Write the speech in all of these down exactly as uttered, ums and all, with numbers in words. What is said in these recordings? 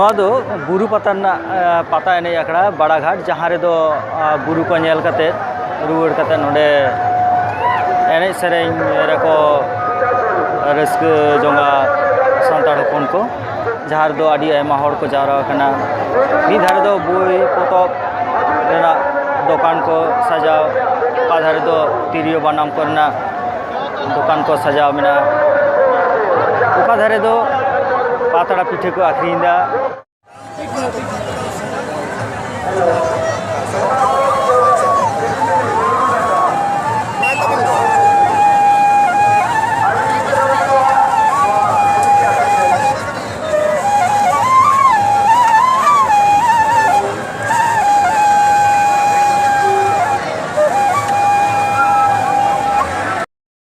ᱱᱚᱣᱟ ᱫᱚ ᱵᱩᱨᱩ ᱯᱟᱛᱟ ᱨᱮᱱᱟᱜ, ᱮ, ᱯᱟᱛᱟ ᱮᱱᱮᱡ ᱟᱠᱷᱲᱟ ᱵᱟᱲᱟᱜᱷᱟᱴ, ᱡᱟᱦᱟᱸ ᱨᱮᱫᱚ, ᱟ, ᱵᱩᱨᱩ ᱠᱚ ᱧᱮᱞ ᱠᱟᱛᱮ ᱨᱩᱣᱟᱹᱲ ᱠᱟᱛᱮ ᱱᱚᱰᱮ ᱮᱱᱮᱡ ᱥᱮᱨᱮᱧ ᱨᱮᱠᱚ ᱨᱟᱹᱥᱠᱟᱹ ᱡᱚᱝᱟ ᱥᱟᱱᱛᱟᱲ ᱦᱚᱯᱚᱱ ᱠᱚ, ᱡᱟᱦᱟᱸ ᱨᱮᱫᱚ ᱟᱹᱰᱤ ᱟᱭᱢᱟ ᱦᱚᱲ ᱠᱚ ᱡᱟᱣᱨᱟ ᱟᱠᱟᱱᱟ᱾ ᱢᱤᱫ ᱫᱷᱟᱨᱮ ᱫᱚ ᱵᱳᱭ ᱯᱚᱛᱚᱵ ᱨᱮᱱᱟᱜ ᱫᱚᱠᱟᱱ ᱠᱚ ᱥᱟᱡᱟᱣ, ᱚᱠᱟ ᱫᱷᱟᱨᱮ ᱫᱚ ᱛᱤᱨᱭᱳ ᱵᱟᱱᱟᱢ ᱠᱚᱨᱮᱱᱟᱜ ᱫᱚᱠᱟᱱ ᱠᱚ ᱥᱟᱡᱟᱣ ᱢᱮᱱᱟᱜᱼᱟ, ᱚᱠᱟ ᱫᱷᱟᱨᱮ ᱫᱚ ᱯᱟᱛᱲᱟ ᱯᱤᱴᱷᱟᱹ ᱠᱚ ᱟᱹᱠᱷᱨᱤᱧ ᱮᱫᱟ᱾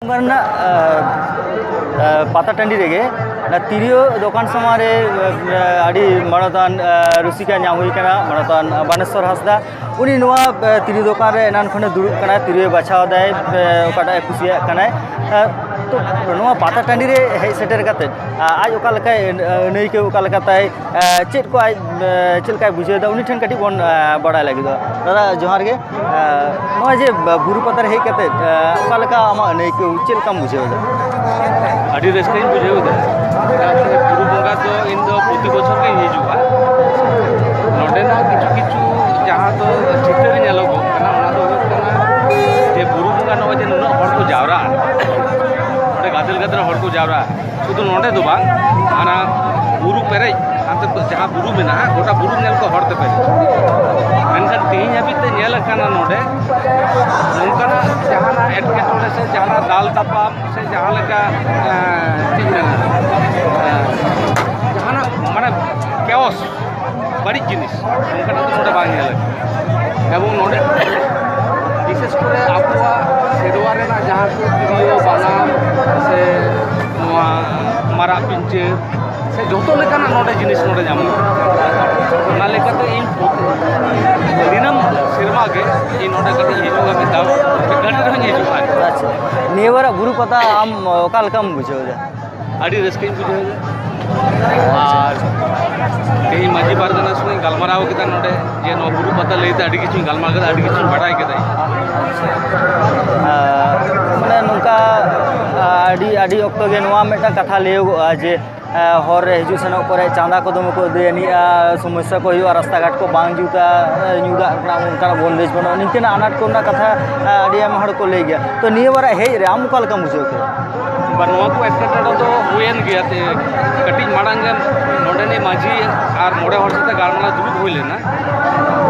ᱨᱮᱱᱟᱜ, ᱟ, ᱟ, ᱯᱟᱛᱟ ᱴᱟᱺᱰᱤ ᱨᱮᱜᱮ ᱚᱱᱟ ᱛᱤᱨᱭᱳ ᱫᱚᱠᱟᱱ ᱥᱟᱢᱟᱝ ᱨᱮ, ᱟ, ᱟᱹᱰᱤ ᱢᱟᱱᱚᱛᱟᱱ, ᱟ, ᱨᱩᱥᱤᱠᱟ ᱧᱟᱢ ᱦᱩᱭ ᱠᱟᱱᱟ, ᱢᱟᱱᱚᱛᱟᱱ ᱵᱟᱱᱮᱥᱚᱨ ᱦᱟᱸᱥᱫᱟ᱾ ᱩᱱᱤ ᱱᱚᱣᱟ, ᱟ, ᱛᱤᱨᱭᱳ ᱫᱚᱠᱟᱱ ᱨᱮ ᱮᱱᱟᱱ ᱠᱷᱚᱱᱮ ᱫᱩᱲᱩᱵ ᱠᱟᱱᱟᱭ, ᱛᱤᱨᱭᱳᱭ ᱵᱟᱪᱷᱟᱣ ᱫᱟᱭ, ᱟ, ᱚᱠᱟᱴᱟᱜ ᱮ ᱠᱩᱥᱤᱭᱟᱜ ᱠᱟᱱᱟᱭ᱾ ᱟ, ᱛᱚ, ᱱᱚᱣᱟ ᱯᱟᱛᱟ ᱴᱟᱺᱰᱤ ᱨᱮ ᱦᱮᱡ ᱥᱮᱴᱮᱨ ᱠᱟᱛᱮᱫ, ᱟ, ᱟᱡ ᱚᱠᱟ ᱞᱮᱠᱟᱭ ᱟᱹᱱ-, ᱟᱹᱱᱟᱹᱭᱠᱟᱹᱣ, ᱚᱠᱟ ᱞᱮᱠᱟᱛᱟᱭ, ᱟ, ᱪᱮᱫ ᱠᱚ ᱟᱡ, ᱟ, ᱪᱮᱫ ᱞᱮᱠᱟᱭ ᱵᱩᱡᱷᱟᱹᱣ ᱮᱫᱟ, ᱩᱱᱤ ᱴᱷᱮᱱ ᱠᱟᱹᱴᱤᱡ ᱵᱚᱱ, ᱟ, ᱵᱟᱲᱟᱭ ᱞᱟᱹᱜᱤᱫᱚᱜᱼᱟ᱾ ᱫᱟᱫᱟ, ᱡᱚᱦᱟᱨ ᱜᱮ᱾ ᱟ, ᱱᱚᱜᱼᱚᱭ ᱡᱮ ᱵᱟ-, ᱵᱩᱨᱩ ᱯᱟᱛᱟ ᱨᱮ ᱦᱮᱡ ᱠᱟᱛᱮᱫ, ᱟ, ᱚᱠᱟ ᱞᱮᱠᱟ ᱟᱢᱟᱜ ᱟᱹᱱᱟᱹᱭᱠᱟᱹᱣ, ᱪᱮᱫ ᱞᱮᱠᱟᱢ ᱵᱩᱡᱷᱟᱹᱣ ᱮᱫᱟ? ᱟᱹᱰᱤ ᱨᱟᱹᱥᱠᱟᱹᱧ ᱵᱩᱡᱷᱟᱹᱣ ᱮᱫᱟ᱾ ᱪᱮᱫᱟᱜ ᱥᱮ ᱵᱩᱨᱩ ᱵᱚᱸᱜᱟ ᱫᱚ ᱤᱧ ᱫᱚ ᱯᱨᱚᱛᱤ ᱵᱚᱪᱷᱚᱨ ᱜᱤᱧ ᱦᱤᱡᱩᱜᱼᱟ᱾ ᱱᱚᱰᱮᱱᱟᱜ ᱠᱤᱪᱷᱩ ᱠᱤᱪᱷᱩ ᱡᱟᱦᱟᱸ ᱫᱚ ᱪᱤᱛᱟᱹᱨ ᱧᱮᱞᱚᱜᱚᱜ ᱠᱟᱱᱟ, ᱚᱱᱟ ᱫᱚ ᱦᱩᱭᱩᱜ ᱠᱟᱱᱟ ᱡᱮ ᱵᱩᱨᱩ ᱵᱚᱸᱜᱟ ᱱᱚᱜᱼᱚᱭ ᱡᱮ ᱱᱩᱱᱟᱹᱜ ᱦᱚᱲ ᱠᱚ ᱡᱟᱣᱨᱟᱜᱼᱟ, ᱱᱚᱰᱮ ᱜᱟᱫᱮᱞ ᱜᱟᱫᱮᱞ ᱦᱚᱲ ᱠᱚ ᱡᱟᱣᱨᱟᱜᱼᱟ᱾ ᱥᱩᱫᱷᱩ ᱱᱚᱰᱮ ᱫᱚ ᱵᱟᱝ, ᱦᱟᱱᱟ ᱵᱩᱨᱩ ᱯᱮᱨᱮᱡ, ᱦᱟᱱᱛᱮ ᱡᱟᱦᱟᱸ ᱵᱩᱨᱩ ᱢᱮᱱᱟᱜᱼᱟ, ᱜᱚᱴᱟ ᱵᱩᱨᱩ ᱧᱮᱞ ᱠᱚ ᱦᱚᱲ ᱛᱮ ᱯᱮᱨᱮᱡ᱾ ᱢᱮᱱᱠᱷᱟᱱ ᱛᱮᱦᱮᱧ ᱦᱟᱹᱵᱤᱡ ᱛᱮ ᱧᱮᱞ ᱟᱠᱟᱱᱟ ᱱᱚᱰᱮ ᱱᱚᱝᱠᱟᱱᱟᱜ ᱡᱟᱦᱟᱱᱟᱜ ᱮᱴᱠᱮᱴᱚᱬᱮ ᱥᱮ ᱡᱟᱦᱟᱱᱟᱜ ᱫᱟᱞ ᱛᱟᱯᱟᱢ ᱥᱮ ᱡᱟᱦᱟᱸ ᱞᱮᱠᱟ, ᱮᱸ, ᱪᱮᱫ ᱤᱧ ᱢᱮᱱᱟ, ᱮᱸ, ᱡᱟᱦᱟᱱᱟᱜ ᱢᱟᱱᱮ ᱠᱮᱣᱚᱥ, ᱵᱟᱹᱲᱤᱡ ᱡᱤᱱᱤᱥ ᱚᱱᱠᱟᱱᱟᱜ ᱫᱚ ᱱᱚᱰᱮ ᱵᱟᱝ ᱧᱮᱞ ᱟᱠᱟᱱᱟ᱾ ᱮᱵᱚᱝ ᱱᱚᱰᱮ ᱵᱤᱥᱮᱥ ᱠᱚᱨᱮ ᱟᱵᱚᱣᱟᱜ ᱥᱮᱨᱣᱟ ᱨᱮᱱᱟᱜ ᱡᱟᱦᱟᱸ ᱠᱚ ᱛᱤᱨᱭᱳ, ᱵᱟᱱᱟᱢ ᱥᱮ ᱱᱚᱣᱟ ᱢᱟᱨᱟᱜ ᱯᱤᱧᱪᱟᱹᱨ ᱥᱮ ᱡᱚᱛᱚ ᱞᱮᱠᱟᱱᱟᱜ ᱱᱚᱰᱮ ᱡᱤᱱᱤᱥ ᱱᱚᱰᱮ ᱧᱟᱢᱚᱜᱼᱟ᱾ ᱚᱱᱟ ᱞᱮᱠᱟᱛᱮ ᱤᱧ ᱯᱨᱚᱛᱤ-, ᱫᱤᱱᱟᱹᱢ ᱥᱮᱨᱢᱟ ᱜᱮ ᱤᱧ ᱱᱚᱰᱮ ᱠᱟᱹᱴᱤᱡ ᱦᱤᱡᱩᱜᱼᱟ, ᱢᱤᱫ ᱫᱷᱟᱣ ᱢᱤᱫ ᱜᱷᱟᱹᱲᱤ ᱨᱮᱦᱚᱸᱧ ᱦᱤᱡᱩᱜᱼᱟ᱾ ᱟᱪᱪᱷᱟ, ᱱᱤᱭᱟᱹ ᱵᱟᱨᱟᱜ ᱵᱩᱨᱩ ᱯᱟᱛᱟ ᱟᱢ ᱚᱠᱟ ᱞᱮᱠᱟᱢ ᱵᱩᱡᱷᱟᱹᱣ ᱮᱫᱟ? ᱟᱹᱰᱤ ᱨᱟᱹᱥᱠᱟᱹᱧ ᱵᱩᱡᱷᱟᱹᱣ ᱮᱫᱟ᱾ ᱟᱨ ᱛᱮᱦᱮᱧ ᱢᱟᱹᱡᱷᱤ ᱯᱟᱨᱜᱟᱱᱟ ᱥᱚᱸᱜᱮ ᱜᱟᱞᱢᱟᱨᱟᱣ ᱠᱮᱫᱟ ᱱᱚᱰᱮ, ᱡᱮ ᱱᱚᱣᱟ ᱵᱩᱨᱩ ᱯᱟᱛᱟ ᱞᱟᱹᱭᱛᱮ ᱟᱹᱰᱤ ᱠᱤᱪᱷᱩᱧ ᱜᱟᱞᱢᱟᱨᱟᱣ ᱠᱮᱫᱟ, ᱟᱹᱰᱤ ᱠᱤᱪᱷᱩᱧ ᱵᱟᱰᱟᱭ ᱠᱮᱫᱟ᱾ ᱟᱨ ᱢᱟᱱᱮ ᱱᱚᱝᱠᱟ, ᱟᱹᱰᱤ ᱟᱹᱰᱤ ᱚᱠᱛᱚ ᱜᱮ ᱱᱚᱣᱟ ᱢᱤᱫᱴᱟᱝ ᱠᱟᱛᱷᱟ ᱞᱟᱹᱭᱚᱜᱚᱜᱼᱟ ᱡᱮ, ᱦᱚᱨ ᱨᱮ ᱦᱤᱡᱩᱜ ᱥᱮᱱᱚᱜ ᱠᱚᱨᱮ ᱪᱟᱸᱫᱟ ᱠᱚ ᱫᱚᱢᱮ ᱠᱚ ᱟᱹᱫᱟᱹᱭ ᱟᱹᱱᱤᱡᱼᱟ, ᱥᱚᱢᱚᱥᱥᱟ ᱠᱚ ᱦᱩᱭᱩᱜᱼᱟ, ᱨᱟᱥᱛᱟ ᱜᱷᱟᱴ ᱠᱚ ᱵᱟᱝ ᱡᱩᱛᱟ, ᱧᱩ ᱫᱟᱜ ᱨᱮᱱᱟᱜ ᱚᱱᱠᱟᱱᱟᱜ ᱵᱚᱱᱫᱮᱡᱽ ᱵᱟᱹᱱᱩᱜᱼᱟ, ᱱᱤᱝᱠᱟᱹᱱᱟᱜ ᱟᱱᱟᱴ ᱠᱚᱨᱮᱱᱟᱜ ᱠᱟᱛᱷᱟ ᱟᱹᱰᱤ ᱟᱭᱢᱟ ᱦᱚᱲ ᱠᱚ ᱞᱟᱹᱭ ᱜᱮᱭᱟ᱾ ᱛᱚ, ᱱᱤᱭᱟᱹ ᱵᱟᱨ ᱦᱮᱡ ᱨᱮ ᱟᱢ ᱚᱠᱟ ᱞᱮᱠᱟᱢ ᱵᱩᱡᱷᱟᱹᱣ ᱠᱮᱫᱟ? ᱵᱟ, ᱱᱚᱣᱟ ᱠᱚ ᱮᱴᱠᱮᱴᱚᱬᱮ ᱫᱚ ᱦᱩᱭᱮᱱ ᱜᱮᱭᱟ᱾ ᱛᱮ, ᱠᱟᱹᱴᱤᱡ ᱢᱟᱲᱟᱝ ᱜᱮ ᱱᱚᱰᱮᱱᱤᱡ ᱢᱟᱹᱡᱷᱤ ᱟᱨ ᱢᱚᱬᱮ ᱦᱚᱲ ᱥᱟᱛᱮ ᱜᱟᱞᱢᱟᱨᱟᱣ ᱫᱩᱲᱩᱵ ᱦᱩᱭ ᱞᱮᱱᱟ᱾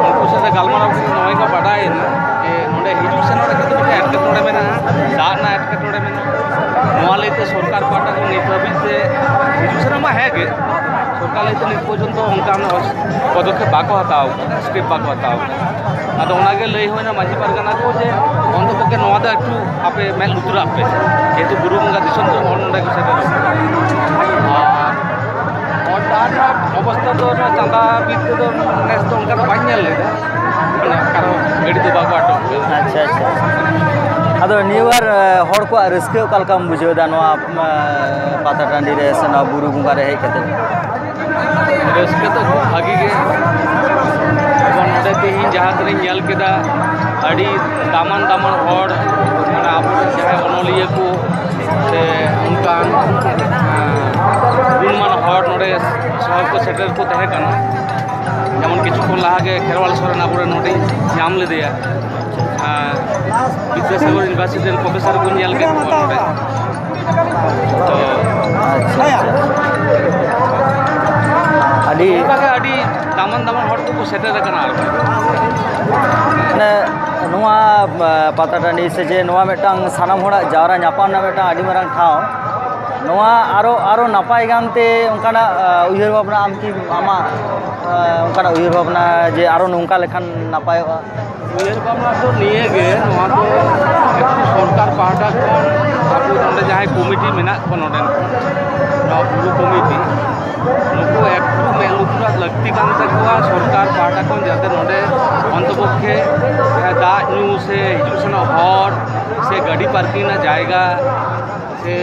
ᱩᱱᱠᱩ ᱥᱟᱛᱮ ᱜᱟᱞᱢᱟᱨᱟᱣ ᱠᱟᱛᱮ ᱱᱚᱣᱟ ᱜᱮ ᱵᱟᱰᱟᱭᱮᱱᱟ ᱡᱮ ᱱᱚᱰᱮ ᱦᱤᱡᱩᱜ ᱥᱮᱱᱚᱜ ᱨᱮ ᱠᱤᱱᱛᱩ ᱢᱤᱫᱴᱮᱱ ᱮᱴᱠᱮᱴᱚᱬᱮ ᱢᱮᱱᱟᱜᱼᱟ, ᱫᱟᱜ ᱨᱮᱱᱟᱜ ᱮᱴᱠᱮᱴᱚᱬᱮ ᱢᱮᱱᱟᱜᱼᱟ᱾ ᱱᱚᱣᱟ ᱞᱟᱹᱭᱛᱮ ᱥᱚᱨᱠᱟᱨ ᱯᱟᱦᱴᱟ ᱠᱷᱚᱱ ᱱᱤᱛ ᱦᱟᱹᱵᱤᱡ ᱛᱮ ᱦᱤᱡᱩᱜ ᱥᱮᱱᱚᱜ ᱢᱟ ᱦᱮᱸ ᱜᱮ, ᱥᱚᱨᱠᱟᱨ ᱞᱟᱹᱭᱛᱮ ᱱᱤᱛ ᱯᱚᱨᱡᱚᱱᱛᱚ ᱚᱱᱠᱟᱱ ᱯᱚᱫᱚᱠᱷᱮᱯ ᱵᱟᱠᱚ ᱦᱟᱛᱟᱣ ᱠᱟᱫᱟ, ᱥᱴᱮᱯ ᱵᱟᱠᱚ ᱦᱟᱛᱟᱣ ᱠᱟᱫᱟ᱾ ᱟᱫᱚ ᱚᱱᱟᱜᱮ ᱞᱟᱹᱭ ᱦᱩᱭᱱᱟ ᱢᱟᱹᱡᱷᱤ ᱯᱟᱨᱜᱟᱱᱟ ᱠᱚ ᱡᱮ ᱚᱱᱛᱚ ᱯᱚᱠᱠᱷᱮ ᱱᱚᱣᱟ ᱫᱚ ᱮᱠᱴᱩ ᱟᱯᱮ ᱢᱮᱫ ᱞᱩᱛᱩᱨᱟᱜ ᱯᱮ, ᱡᱮᱦᱮᱛᱩ ᱵᱩᱨᱩ ᱵᱚᱸᱜᱟ ᱫᱤᱥᱚᱢ ᱨᱮᱱ ᱦᱚᱲ ᱱᱚᱰᱮ ᱠᱚ ᱥᱮᱴᱮᱨᱚᱜ ᱠᱟᱱᱟ᱾ ᱟᱨ ᱦᱚᱨ ᱰᱟᱦᱟᱨ ᱨᱮᱱᱟᱜ ᱚᱵᱚᱥᱛᱷᱟ ᱫᱚ ᱱᱚᱣᱟ ᱪᱟᱸᱫᱟ ᱵᱤᱫ ᱛᱮᱫᱚ ᱱᱮᱥ ᱫᱚ ᱚᱱᱠᱟ ᱫᱚ ᱵᱟᱹᱧ ᱧᱮᱞ ᱞᱮᱫᱟ, ᱢᱟᱱᱮ ᱚᱠᱟᱨᱮ ᱜᱟᱹᱰᱤ ᱫᱚ ᱵᱟᱠᱚ ᱟᱴᱚᱠ ᱠᱟᱫᱟ᱾ ᱟᱪᱪᱷᱟ, ᱟᱪᱪᱷᱟ, ᱟᱪᱪᱷᱟ᱾ ᱟᱫᱚ ᱱᱤᱭᱟᱹ ᱵᱟᱨ, ᱮ, ᱦᱚᱲ ᱠᱚᱣᱟᱜ ᱨᱟᱹᱥᱠᱟᱹ ᱚᱠᱟ ᱞᱮᱠᱟᱢ ᱵᱩᱡᱷᱟᱹᱣ ᱮᱫᱟ ᱱᱚᱣᱟ, ᱮ, ᱯᱟᱛᱟ ᱴᱟᱺᱰᱤ ᱨᱮ ᱥᱮ ᱱᱚᱣᱟ ᱵᱩᱨᱩ ᱵᱚᱸᱜᱟ ᱨᱮ ᱦᱮᱡ ᱠᱟᱛᱮ? ᱨᱟᱹᱥᱠᱟᱹ ᱫᱚ ᱠᱷᱩᱵ ᱵᱷᱟᱹᱜᱤ ᱜᱮ᱾ ᱡᱮᱢᱚᱱ ᱱᱚᱰᱮ ᱛᱮᱦᱮᱧ ᱡᱟᱦᱟᱸ ᱛᱤᱱᱟᱹᱜ ᱤᱧ ᱧᱮᱞ ᱠᱮᱫᱟ, ᱟᱹᱰᱤ ᱫᱟᱢᱟᱱ ᱫᱟᱢᱟᱱ ᱦᱚᱲ, ᱢᱟᱱᱮ ᱟᱵᱚᱨᱮᱱ ᱡᱟᱦᱟᱸᱭ ᱚᱱᱚᱞᱤᱭᱟᱹ ᱠᱚ ᱥᱮ ᱚᱱᱠᱟᱱ, ᱮᱸ, ᱜᱩᱱᱢᱟᱱ ᱦᱚᱲ ᱱᱚᱰᱮ ᱥᱚᱦᱚᱨ ᱠᱚ ᱥᱮᱴᱮᱨ ᱠᱚ ᱛᱟᱦᱮᱸ ᱠᱟᱱᱟ᱾ ᱡᱮᱢᱚᱱ ᱠᱤᱪᱷᱩ ᱠᱷᱚᱱ ᱞᱟᱦᱟ ᱜᱮ ᱠᱷᱮᱨᱣᱟᱞ ᱥᱚᱨᱮᱱ ᱟᱵᱚᱨᱮᱱ ᱱᱚᱰᱮᱧ ᱧᱟᱢ ᱞᱮᱫᱮᱭᱟ᱾ ᱟᱨ ᱵᱤᱫᱽᱫᱟᱥᱟᱜᱚᱨ ᱤᱭᱩᱱᱤᱵᱷᱟᱨᱥᱤᱴᱤ ᱨᱮᱱ ᱯᱨᱚᱯᱷᱮᱥᱚᱨ ᱠᱚᱧ ᱧᱮᱞ ᱠᱮᱫ ᱠᱚᱣᱟ ᱱᱚᱰᱮ᱾ ᱛᱚ ᱟᱪᱪᱷᱟ, ᱟᱪᱪᱷᱟ᱾ ᱟᱹᱰᱤ ᱚᱱᱠᱟᱜᱮ ᱟᱹᱰᱤ ᱫᱟᱢᱟᱱ ᱫᱟᱢᱟᱱ ᱦᱚᱲ ᱠᱚᱠᱚ ᱥᱮᱴᱮᱨ ᱟᱠᱟᱱᱟ ᱟᱨᱠᱤ᱾ ᱢᱟᱱᱮ ᱱᱚᱣᱟ, ᱟ, ᱯᱟᱛᱟ ᱴᱟᱺᱰᱤ ᱥᱮ ᱡᱮ ᱱᱚᱣᱟ ᱢᱤᱫᱴᱟᱝ ᱥᱟᱱᱟᱢ ᱦᱚᱲᱟᱜ ᱡᱟᱣᱨᱟ ᱧᱟᱯᱟᱢ ᱨᱮᱱᱟᱜ ᱢᱤᱫᱴᱟᱝ ᱟᱹᱰᱤ ᱢᱟᱨᱟᱝ ᱴᱷᱟᱶ, ᱱᱚᱣᱟ ᱟᱨᱚ, ᱟᱨᱚ ᱱᱟᱯᱟᱭ ᱜᱟᱱᱛᱮ ᱚᱱᱠᱟᱱᱟᱜ, ᱟ, ᱩᱭᱦᱟᱹᱨ ᱵᱷᱟᱵᱽᱱᱟ ᱟᱢ ᱠᱤ ᱟᱢᱟᱜ, ᱟ, ᱚᱱᱠᱟᱱᱟᱜ ᱩᱭᱦᱟᱹᱨ ᱵᱷᱟᱵᱽᱱᱟ ᱡᱮ ᱟᱨᱚ ᱱᱚᱝᱠᱟ ᱞᱮᱠᱷᱟᱱ ᱱᱟᱯᱟᱭᱚᱜᱼᱟ? ᱩᱭᱦᱟᱹᱨ ᱵᱷᱟᱵᱽᱱᱟ ᱫᱚ ᱱᱤᱭᱟᱹ ᱜᱮ, ᱱᱚᱣᱟ ᱫᱚ ᱮᱠᱴᱩ ᱥᱚᱨᱠᱟᱨ ᱯᱟᱦᱴᱟ ᱠᱷᱚᱱ ᱟᱵᱚ ᱱᱚᱰᱮ ᱡᱟᱦᱟᱸᱭ ᱠᱚᱢᱤᱴᱤ ᱢᱮᱱᱟᱜ ᱠᱚᱣᱟ, ᱱᱚᱰᱮᱱ ᱠᱚ, ᱱᱚᱣᱟ ᱵᱩᱨᱩ ᱠᱚᱢᱤᱴᱤ, ᱱᱩᱠᱩ ᱮᱠᱴᱩ ᱢᱮᱫ ᱞᱩᱛᱩᱨᱟᱜ ᱞᱟᱹᱠᱛᱤ ᱠᱟᱱ ᱛᱟᱠᱚᱣᱟ ᱥᱚᱨᱠᱟᱨ ᱯᱟᱦᱴᱟ ᱠᱷᱚᱱ, ᱡᱟᱛᱮ ᱱᱚᱰᱮ ᱚᱱᱛᱚᱯᱚᱠᱠᱷᱮ, ᱮ, ᱫᱟᱜ ᱧᱩ ᱥᱮ ᱦᱤᱡᱩᱜ ᱥᱮᱱᱚᱜ ᱦᱚᱨ ᱥᱮ ᱜᱟᱹᱰᱤ ᱯᱟᱨᱠᱤᱝ ᱨᱮᱱᱟᱜ ᱡᱟᱭᱜᱟ ᱥᱮ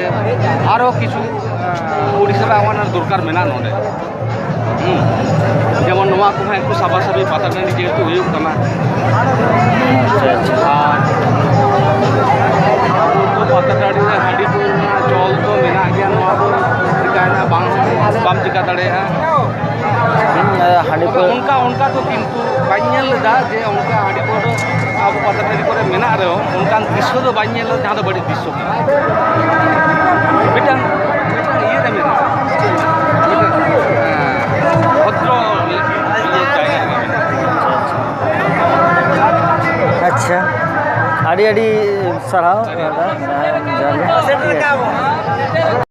ᱟᱨᱚ ᱠᱤᱪᱷᱩ, ᱮ, ᱯᱚᱨᱤᱥᱮᱵᱟ ᱮᱢ ᱨᱮᱱᱟᱜ ᱫᱚᱨᱠᱟᱨ ᱢᱮᱱᱟᱜᱼᱟ ᱱᱚᱰᱮ᱾ ᱦᱩᱸ᱾ ᱡᱮᱢᱚᱱ ᱱᱚᱣᱟ ᱠᱚᱦᱚᱸ ᱮᱠᱴᱩ ᱥᱟᱯᱷᱟ ᱥᱟᱹᱯᱷᱤ, ᱯᱟᱛᱟ ᱴᱟᱺᱰᱤ ᱡᱮᱦᱮᱛᱩ ᱦᱩᱭᱩᱜ ᱠᱟᱱᱟ᱾ ᱟᱪᱪᱷᱟ, ᱟᱪᱪᱷᱟ᱾ ᱟᱨ ᱟᱵᱚ ᱫᱚ ᱯᱟᱛᱟ ᱴᱟᱺᱰᱤ ᱨᱮ ᱦᱟᱺᱰᱤ ᱯᱟᱹᱣᱨᱟᱹ ᱨᱮᱱᱟᱜ ᱪᱚᱞ ᱫᱚ ᱢᱮᱱᱟᱜ ᱜᱮᱭᱟ, ᱱᱚᱣᱟ ᱫᱚ ᱪᱤᱠᱟᱹᱭᱮᱱᱟ, ᱵᱟᱝ, ᱵᱟᱢ ᱪᱤᱠᱟᱹ ᱫᱟᱲᱮᱭᱟᱜᱼᱟ᱾ ᱦᱩᱸ, ᱦᱟᱺᱰᱤ ᱯᱟᱹᱣᱨᱟᱹ᱾ ᱚᱱᱠᱟ, ᱚᱱᱠᱟ ᱫᱚ ᱠᱤᱱᱛᱩ ᱵᱟᱹᱧ ᱧᱮᱞ ᱞᱮᱫᱟ ᱡᱮ ᱚᱱᱠᱟ ᱦᱟᱺᱰᱤ ᱯᱟᱹᱣᱨᱟᱹ ᱟᱵᱚ ᱯᱟᱛᱟ ᱴᱟᱺᱰᱤ ᱠᱚᱨᱮ ᱢᱮᱱᱟᱜ ᱨᱮᱦᱚᱸ, ᱚᱱᱠᱟᱱ ᱫᱨᱤᱥᱥᱚ ᱫᱚ ᱵᱟᱹᱧ ᱧᱮᱞ ᱞᱮᱫᱟ ᱡᱟᱦᱟᱸ ᱫᱚ ᱵᱟᱹᱲᱤᱡ ᱫᱨᱤᱥᱥᱚ ᱠᱟᱱᱟ᱾ ᱢᱤᱫᱴᱟᱝ, ᱢᱤᱫᱴᱟᱝ ᱤᱭᱟᱹ ᱨᱮ ᱢᱮᱱᱟᱜᱼᱟ, ᱢᱤᱫᱴᱟᱝ, ᱮᱸ, ᱵᱷᱚᱫᱨᱚ ᱤᱭᱟᱹ ᱡᱟᱭᱜᱟ ᱨᱮ ᱢᱮᱱᱟᱜᱼᱟ᱾ ᱟᱪᱪᱷᱟ, ᱟᱹᱰᱤ ᱟᱹᱰᱤ ᱥᱟᱨᱦᱟᱣ ᱫᱟᱫᱟ, ᱡᱚᱦᱟᱨ ᱜᱮ᱾